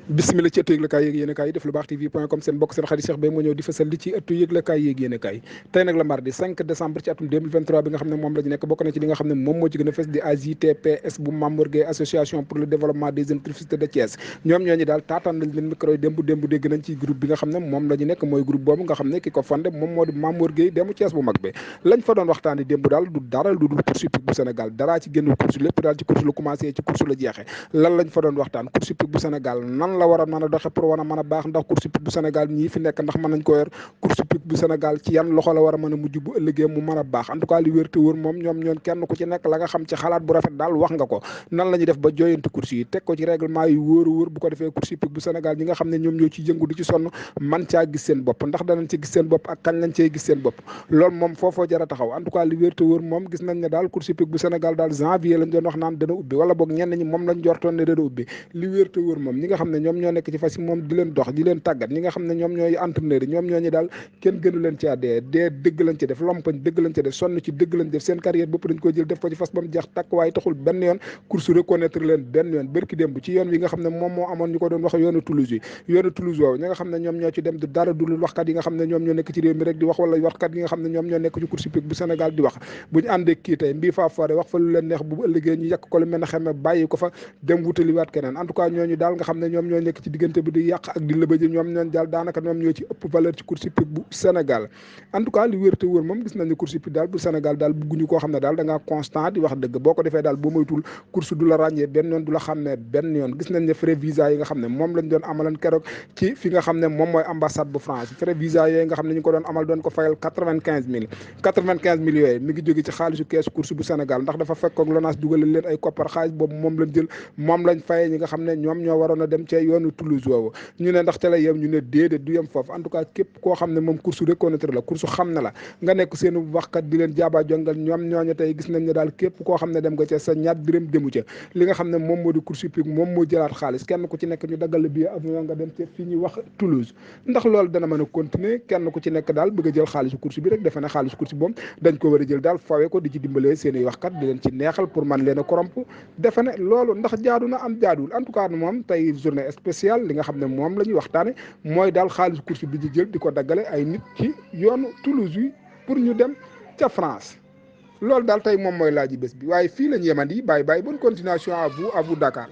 bismillah ci ëttu yëglekaay yéeg yéenekaay yi def lu baax tv.com seen bokk seen xarit Cheikh Bey moo ñëw di fësal li ci ëttu yëglekaay yéeg yéenekaay tey nag la mardi 5 décembre ci atum 2023 bi nga xam ne moom la ñu nekk bokk na ci li nga xam ne moom moo ci gën a fës di AJTPS bu Mamour Gueye association pour le développement des universités de Thiès ñoom ñooñu daal taataan nañ leen micro yi démb dégg nañ ci groupe bi nga xam ne moom la ñu nekk mooy groupe boobu nga xam ne ki ko fondé moom moo di Mamour Gueye demu Thiès bu mag bi lañ fa doon waxtaani démb daal du dara lu dul course hippique bu Sénégal daraa ci génnul course lépp daal ci course la commencé ci course la jeexee lan lañ fa doon waxtaan course hippique bu Sénégal nan la war a mën a doxe pour war a mën a baax ndax course hippique bu Sénégal ñii fi nekk ndax mën nañ ko yor course hippique bu Sénégal ci yan loxo la war a mën a mujj bu ëllëgee mu mën a baax en tout cas li wér te wóor moom ñoom kenn ku ci nekk la nga xam ci xalaat bu rafet daal wax nga ko nan la ñuy def ba jooyanti course yi teg ko ci règlement yi wóor bu ko defee course hippique bu Sénégal ñi nga xam ne ñoom ñoo ci yëngu di ci sonn man caa gis seen bopp ndax danañ ci gis seen bopp ak kañ lañ cee gis seen bopp loolu moom foofoo jar a taxaw en tout cas li wér te wóor moom gis nañ ne daal course hippique bu Sénégal daal janvier lañ doon wax naan dana ubbi wala boog ñenn ñi moom lañ jortoon ne dana ubbi li wér te wóor moom ñi nga xam ne ñoom ñoo nekk ci fas yi moom di leen dox di leen tàggat ñi nga xam ne ñoom ñooy entraîneur yi ñoom ñooñu daal kenn gënu leen ci dee dëgg lañ ci def lompañ dëgg lañ ci def sonn ci dëgg lañ def seen carrière bopp dañ ko jël def ko ci fas ba mu jeex tàkk waaye taxul benn yoon course reconnaître leen benn yoon bërki démb ci yoon wi nga xam ne moom moo amoon ñu ko doon wax yoonu Toulouse woowu ñi nga xam ne ñoom ñoo ci dem du dara dul waxkat yi nga xam ne ñoom ñoo nekk ci réew mi rek di wax wala waxkat yi nga xam ne ñoom ñoo nekk ci course hippique bu Sénégal di wax bu ñu àndee kii tey mbii faa foore wax fa lu leen neex bu ëllëgee ñu yàq ko lu mel ne xeme bàyyi ko fa dem wutaliwaat keneen en tout cas ñooñu daal nga xam ne ñoom ñoo nekk ci diggante bi di yàq ak di lëbëji ñoom ñooñu daal daanaka ñoom ñoo ci ëpp valeur ci course hippique bu Sénégal en tout cas li wér te wóor moom gis nañ ne course hippique daal bu Sénégal daal bugguñu koo xam ne daal da ngaa constant di wax dëgg boo ko defee daal boo moytul course du la ràññee benn yoon du la xàmmee benn yoon gis nañ ne frais visa yi nga xam ne moom lañ doon amalan keroog ci fi nga xam ne moom mooy ambassade bu France frais visa yooyu nga xam ne ñu ko doon amal doon ko fayal 95 000 yooyu mi ngi jóge ci xaalisu keesu course bu Sénégal ndax dafa fekkoog LONASE dugalal leen ay koppar xaalis boobu moom lañ jël moom lañ fayee ñi nga xam ne ñoom ñoo waroon a dem ci yoonu Toulouse woowu ñu ne ndax ca la yem ñu ne déedéet du yem foofu en tout cas képp koo xam ne moom course reconnaître la course xam na la nga nekk seen waxkat di leen jaaba jongal ñoom ñooñu tey gis nañ ne daal képp koo xam ne dem nga ca sa ñaat dërëm demu ca li nga xam ne moom moo di course hippique moom moo jëlaat xaalis kenn ku ci nekk ñu daggal la billet avion nga dem ca fi ñuy wax Toulouse ndax loolu dana mën a continuer kenn ku ci nekk daal bëgg a jël xaalisu course bi rek defe ne xaalisu course bi moom dañ ko war a jël daal fawe ko di ci dimbalee seen i waxkat di leen ci neexal pour man leen a corrompre defe ne loolu ndax jaadu na am jaaduwul en tout cas moom tey journée spéciale li nga xam ne moom la ñuy waxtaane mooy daal xaalisu course bi di jël di ko daggale ay nit ci yoonu Toulouse yi pour ñu dem ca France loolu daal tey moom mooy laaji bés bi waaye fii la ñu yemandi bàyyi bonne continuation à vous Dakar